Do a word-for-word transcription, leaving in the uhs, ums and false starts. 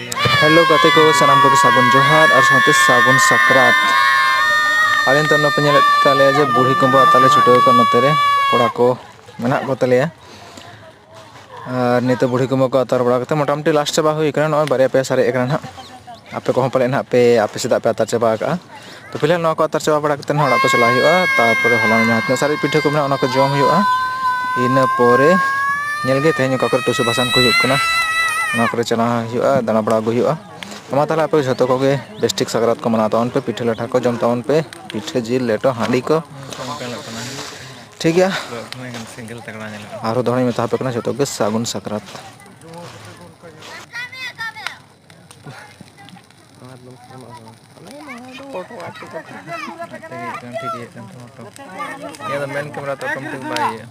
Hello ᱜᱟᱛᱮ ᱠᱚ, ᱥᱟᱱᱟᱢ ᱠᱚᱜᱮ ᱥᱟᱹᱜᱩᱱ ᱡᱚᱦᱟᱨ ᱟᱨ ᱥᱟᱶᱛᱮ ᱥᱟᱹᱜᱩᱱ ᱥᱟᱠᱨᱟᱛ᱾ ᱟᱞᱮ ᱱᱤᱛᱚᱜ ᱱᱚᱣᱟ ᱯᱮ ᱧᱮᱞᱮᱫ ᱛᱟᱞᱮᱭᱟ ᱡᱮ ᱵᱩᱲᱦᱤ ᱠᱩᱢᱵᱟᱹ ᱟᱛᱟ ᱞᱮ ᱪᱷᱩᱴᱟᱹᱣ ᱟᱠᱟᱱᱟ᱾ ᱱᱚᱛᱮ ᱨᱮ ᱠᱚᱲᱟ ᱠᱚ ᱢᱮᱱᱟᱜ ᱠᱚ ᱛᱟᱞᱮᱭᱟ᱾ ᱟᱨ ᱱᱤᱛᱚᱜ ᱵᱩᱲᱦᱤ ᱠᱩᱢᱵᱟᱹ ᱠᱚ ᱟᱛᱟᱨ ᱵᱟᱲᱟ ᱠᱟᱛᱮ ᱢᱚᱴᱟᱢᱩᱴᱤ ᱞᱟᱥᱴ ᱪᱟᱵᱟ ᱦᱩᱭ ᱠᱟᱱᱟ᱾ ᱱᱚᱜᱼᱚᱭ ᱵᱟᱨᱭᱟ ᱯᱮᱭᱟ ᱥᱟᱨᱮᱡ ᱟᱠᱟᱱᱟ ᱱᱟᱦᱟᱜ᱾ ᱟᱯᱮ ᱠᱚᱦᱚᱸ ᱯᱟᱞᱮ ᱱᱟᱦᱟᱜ ᱯᱮ, ᱟᱯᱮ ᱥᱮᱫᱟᱜ ᱯᱮ ᱟᱛᱟᱨ ᱪᱟᱵᱟ ᱟᱠᱟᱜᱼᱟ᱾ ᱛᱚ ᱯᱷᱤᱞᱦᱟᱞ ᱱᱚᱣᱟ ᱠᱚ ᱟᱛᱟᱨ ᱪᱟᱵᱟ ᱵᱟᱲᱟ ᱠᱟᱛᱮ ᱱᱟᱦᱟᱜ ᱚᱲᱟᱜ ᱠᱚ ᱪᱟᱞᱟᱜ ᱦᱩᱭᱩᱜᱼᱟ᱾ ᱛᱟᱨᱯᱚᱨᱮ ᱦᱚᱞᱟᱱ ᱡᱟᱦᱟᱸ ᱛᱤᱱᱟᱹᱜ ᱥᱟᱨᱮᱡ ᱯᱤᱴᱷᱟᱹ ᱠᱚ ᱢᱮᱱᱟᱜᱼᱟ, ᱚᱱᱟ ᱠᱚ ᱡᱚᱢ ᱦᱩᱭᱩᱜᱼᱟ᱾ ᱤᱱᱟᱹ ᱯᱚᱨᱮ ᱧᱮᱞ ᱜᱮ ᱛᱮᱦᱮᱧ ᱚᱠᱟ ᱠᱚᱨᱮ ᱴᱩᱥᱩ ᱵᱷᱟᱥᱟᱱ ᱠᱚ ᱦᱩᱭᱩᱜ ᱠᱟᱱᱟ, ᱚᱱᱟ ᱠᱚᱨᱮ ᱪᱟᱞᱟᱣ ᱦᱩᱭᱩᱜᱼᱟ, ᱫᱟᱬᱟ ᱵᱟᱲᱟ ᱟᱹᱜᱩ ᱦᱩᱭᱩᱜᱼᱟ᱾ ᱢᱟ ᱛᱟᱦᱚᱞᱮ ᱟᱯᱮ ᱡᱷᱚᱛᱚ ᱠᱚᱜᱮ ᱵᱮᱥ ᱴᱷᱤᱠ ᱥᱟᱠᱨᱟᱛ ᱠᱚ ᱢᱟᱱᱟᱣ ᱛᱟᱵᱚᱱ ᱯᱮ, ᱯᱤᱴᱷᱟᱹ ᱞᱟᱴᱷᱟ ᱠᱚ ᱡᱚᱢ ᱛᱟᱵᱚᱱ ᱯᱮ, ᱯᱤᱴᱷᱟᱹ, ᱡᱤᱞ, ᱞᱮᱴᱚ, ᱦᱟᱺᱰᱤ ᱠᱚ᱾ ᱴᱷᱤᱠ ᱜᱮᱭᱟ᱾ ᱟᱨᱦᱚᱸ ᱫᱚᱦᱲᱟᱧ ᱢᱮᱛᱟ ᱟᱯᱮ ᱠᱟᱱᱟ, ᱡᱷᱚᱛᱚ ᱜᱮ ᱥᱟᱹᱜᱩᱱ ᱥᱟᱠᱨᱟᱛ᱾ ᱴᱷᱤᱠ ᱜᱮ ᱠᱟᱱ, ᱴᱷᱤᱠ ᱜᱮ ᱠᱟᱱ ᱛᱟᱢᱟ ᱛᱚ᱾ ᱱᱤᱭᱟᱹ ᱫᱚ ᱢᱮᱱ ᱠᱮᱢᱮᱨᱟ ᱛᱚ ᱚᱴᱳᱢᱮᱴᱤᱠ ᱵᱟᱭ ᱤᱭᱟᱹᱜᱼᱟ᱾